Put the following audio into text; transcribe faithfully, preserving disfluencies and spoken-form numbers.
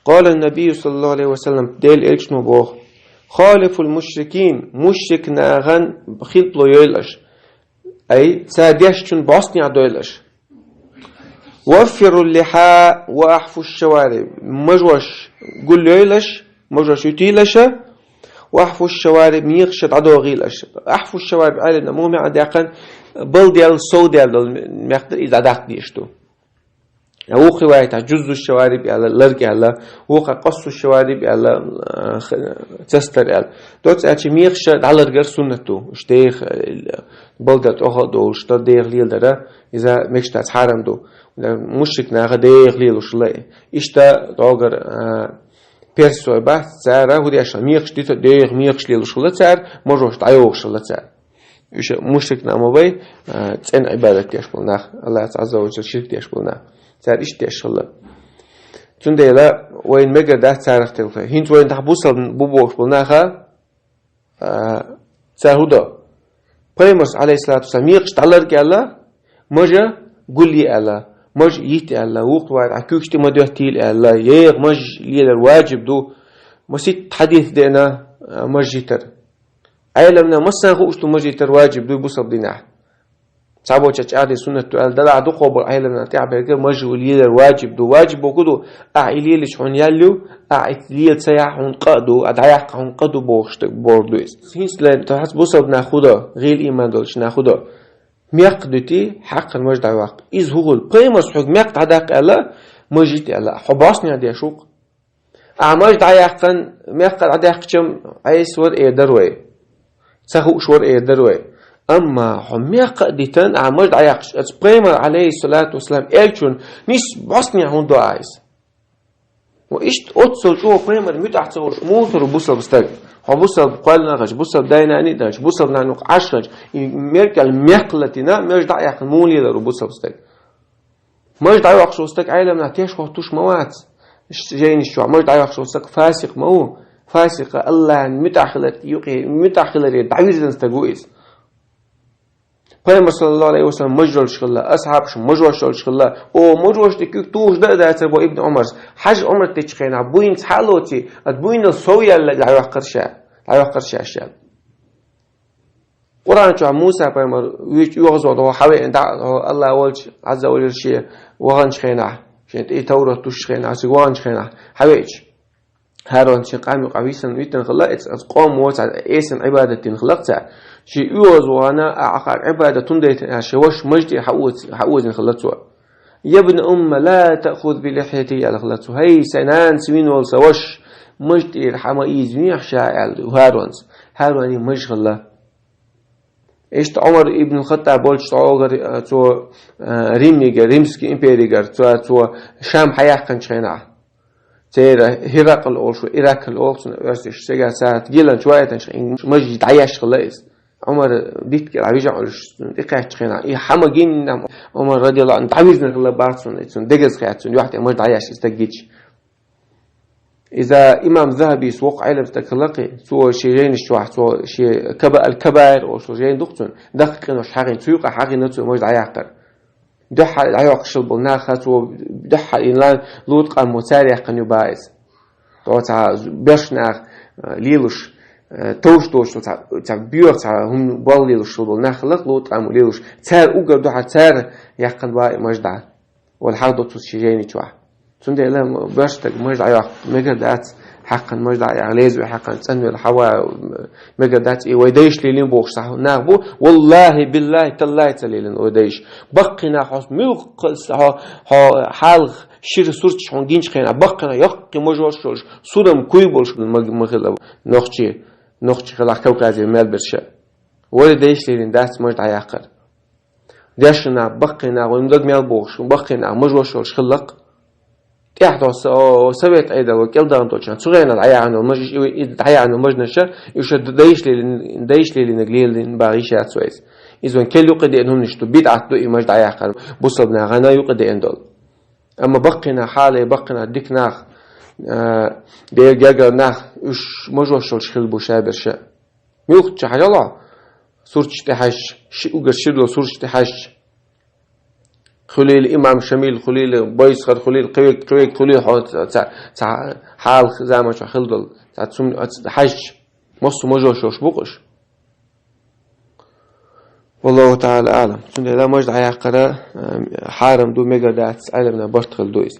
قال النبي صلى الله عليه وسلم, Делан Элчано боху: خالفوا المشركين, мушрик нахана хилпало йойла аша. Ай, цара дешначун бӀостанехьа дойла аша. وفروا اللحى وأعفوا الشوارب, мажош гулйойла аша, мажош ютийла аша, وأعفوا الشوارب, мекхаш дӀадохийла аша. أعفوا الشوارب Ӏеламнаха муха маьӀна даьккхина, балдаьлла, совдаьлла долу мехкара иза дӀадаккха дезаш ду. Вукху риваятехь جزوا الشوارب аьлла, ларг аьлла, вукху قصوا الشوارب аьлла, а, х-, цастар аьлла. Доцца аьлча мекхаш дӀаларгар суннат ду. Уьш деха, э, балда тӀехь а долуш, дан деха леладар, иза мекхаш дац, хьарам ду. Мушрик наха деха лелаш хилла. Иштта догар, а, персой бац, цара хӀун деш хилла, мекхаш дита, деха мекхаш лелаш хилла цара, мажош дӀайохуш хилла цара. Уьш мушрик нах ма бай, а, цӀена Ӏибадат деш болу нах, АллахӀаца Ӏазза ва Жалла ширк деш болу нах. Цара иштта деш хилла. Цундела вайна мегар дац царах тилла. ХӀинца вайна тахь бусалба бу бохуш болу наха, а, цара хӀун до? Пайхамарс, Ӏалайхиссалату вассалам, мекхаш дӀаларг аьлла, мажа гулъе аьлла, мажа йита аьлла, вукху вара Ӏа куьйгаш тӀе ма доьттийла аьлла, еха мажа лелар ваджиб ду, масийтта хьадис деана, а, мажа йитар. Ӏеламнаха массарна хууш ду, мажа йитар ваджиб ду бусалба динехь. Цхьаболчара чӀагӀдина суннат ду аьлла, делахь дукхахболу Ӏеламнаха тӀаьхьаберг мажа лелар ваджиб ду. Ваджиб бохург ду, ахь и лелийча хьуна ял ю, ахь и лела ца яхь хьуна къа а ду, ахь дӀаяккха хьуна къа ду бохуш стаг бохург ду иза. ХӀинца лерина тахьаца бусалба нах хӀун до, гӀийла ийман долчу нах хӀун до? Мекх а дуьтий, хьакхана мажа дӀайоккху. Иза хӀун хуьлу? Пайхамарс хьоьга мекх дӀадаккха аьлла, мажа йита аьлла. Хьо бӀостанехьа деш ву-кх. Ахьа мажа дӀаяьккхина, мекх дӀадаьккхича-м, Ӏеса вара эр дара вай. Ца хууш вара эр дара вай. Амма хьо мекх а дитина, ахьа мажа дӀаяьккхича, оцу Пайхамар, Ӏалайхиссалату вассалам, элчанна нийса бӀостанехьа хӀунда до ахьа иза? Ва иштта оццул чӀогӀа Пайхамарна муьтӀахь ца хуьлуш муха хир ву бусалба стаг? Хьо бусалба кхоьллина а хилча, бусалба дай-наний а хилча, бусалба нана юкъа Ӏаш а хилча, и мекх аьлла мекх латийна, мажа дӀаяьккхина муха лелар ву бусалба стаг? Мажа дӀайоккхуш волу стаг, Ӏеламнаха теш хӀоттуш ма вац. Ш-, жайнаш чохь мажа дӀайоккхуш волу стаг фасикъ ма ву. Фасикъа АллахӀна муьтӀахь хилар юкъе, муьтӀахь хиларе дӀавирзина стаг ву иза. Пайхамар, саллаллаху Ӏалайхи ва саллам, мажа йолуш хилла, асхьабаш мажош йолуш хилла. О, мажош тӀе куьг тухуш дан а дацара бо Ибн Ӏумарс. Хьажа, Ӏумрат дечу хенахь буйнца хьа а лоций, аса буйнал сов яьлла дӀайоккхура ша, дӀайоккхура ша шаьл. Къуръан чохь Муса пайхамар вуьйчу оьгӀазвахана хьавеана дӀа а, АллахӀ волчу Ӏазза ва Жалла шен ваханчу хенахь, шен тӀе Таврат тусучу хенахь, цига ваханчу хенахь, хьавеача, ХӀарон шен къам юкъахь висина витина хилла, иза, иза къоман воцахь эсина Ӏибадат дина хилла цара. Шен оьгӀазвахана а, ахьа Ӏибадат хӀунда дайтина аьлла, шен ваша мажа тӀера хьаоз-, хьаозийна хилла цо. «يا ابن أم لا تأخذ بلحيتي», аьлла хилла цо. «ХӀай, сайн нанас вина волу сан ваша, мажа тӀера хьа ма ийзавехьа ша», аьлла ХӀаронца. ХӀароне мажа хилла. Иштта Ӏумар ибн Хаттаб болчу чӀогӀара, а, цо, а, Римигара, Римский империгара, цо, цо Шам хьаяьккхинчу хенахь. Церан Хиракъл олуш ву, Иракл олу цунна оьрсаша, цигара цара гиланчу вайтанчу хенахь мажа дӀаеш хилла иза. Ӏумар дитт кӀела вижа Ӏуьллуш, цунна тӀекхаьччу хенахь, и хьама гинна Ӏумар, радияллаху Ӏанху, дӀавижна хилла бац цунна, цунна дегаза хаьттина, юьхь тӀе мажа дӀаеш иза стаг гича. Иза имам Захабис воккха Ӏелам стаг хилла кхин, цо шен жайнаш чохь, цо шен Каба-, аль-Кабаир олуш жайна ду-кх цуьнан, даккха къинош хьахийна, цу юкъа хьахийна цо мажа дӀаяккхар. Дуьххьара дӀайоккхуш хилла болу нах, цо дуьххьара йина Лут къамо цара яьккхина ю бах иза. Тхо цхьа берш нах, а, лелуш, а, товш доцуш, цхьа, цхьа боьха, цхьа хӀума болх лелуш хилла болу нах хилла-кх Лут къамо лелуш. Цара уггар дуьхьара цара яьккхина бах и мажа дӀа. Вала хьахдо цо шен жайни чохь. Цундела м-, боьрша стаг мажа дӀайоккху мегар дац, хьаькхна мажа дӀа а яьккха, лезаве хьаькхна, цӀанвелла хьава, м-, мегар дац, и вай дайша лелийна бохуш схьа нах бу. Валлахи, биллахи, таллахи ца лелийна вай дайша. Баккхий нах хьо муьлхха хьо, хьо хьалха шира сурташ хьуна гинчу хенахь, баккхий нах йоккхий мажош йолуш, сурам куй болуш ма, ма хила нохчий, нохчий хилахь Кавказе мел берш а. Вай дайша лелийна дац мажа дӀаяккхар. Дешна нах, баккхий нах, вайна даг мел бохуш, баккхий нах, мажош йолуш хилла-кх. ТӀаьхьа тхо со-, о, совет Ӏедал вай кӀелдахана долчу хенахь, цу хенахь дӀаяхьна йолу мажа-, и, и дӀаяхьна йолу мажанаш, и ша дайша лелийна, дайша лелийнарг лелийна бах йиш яц вайца. Иза вайн кел юкъа деана хӀуманаш ду, бидӀат ду и мажа дӀаяхьар, бусалба нахана юкъа деана долу. Амма баккхий нах, хьале баккхий нах, дика нах, а, Делан гергара нах, уьш мажош йолуш хилла бу шаберш а. Муьлххачу хьажал хьо, сурташ тӀе хьаьжча, ши угар ши долу сурташ тӀе хьаьжча. Хулил имам Шамил, хулил Бойсхар, хулил кхивек, кхивек, хулил хьо ца, ца, ца хьалх заман чу хилдал. Ца цум, ца хьажч. Массу можо шош букъуш. Валлаху та'ала а'лам. Цундела маж дӀаяккхара, э, хьарам ду, мегар дац, Ӏелимна барт хила ду из.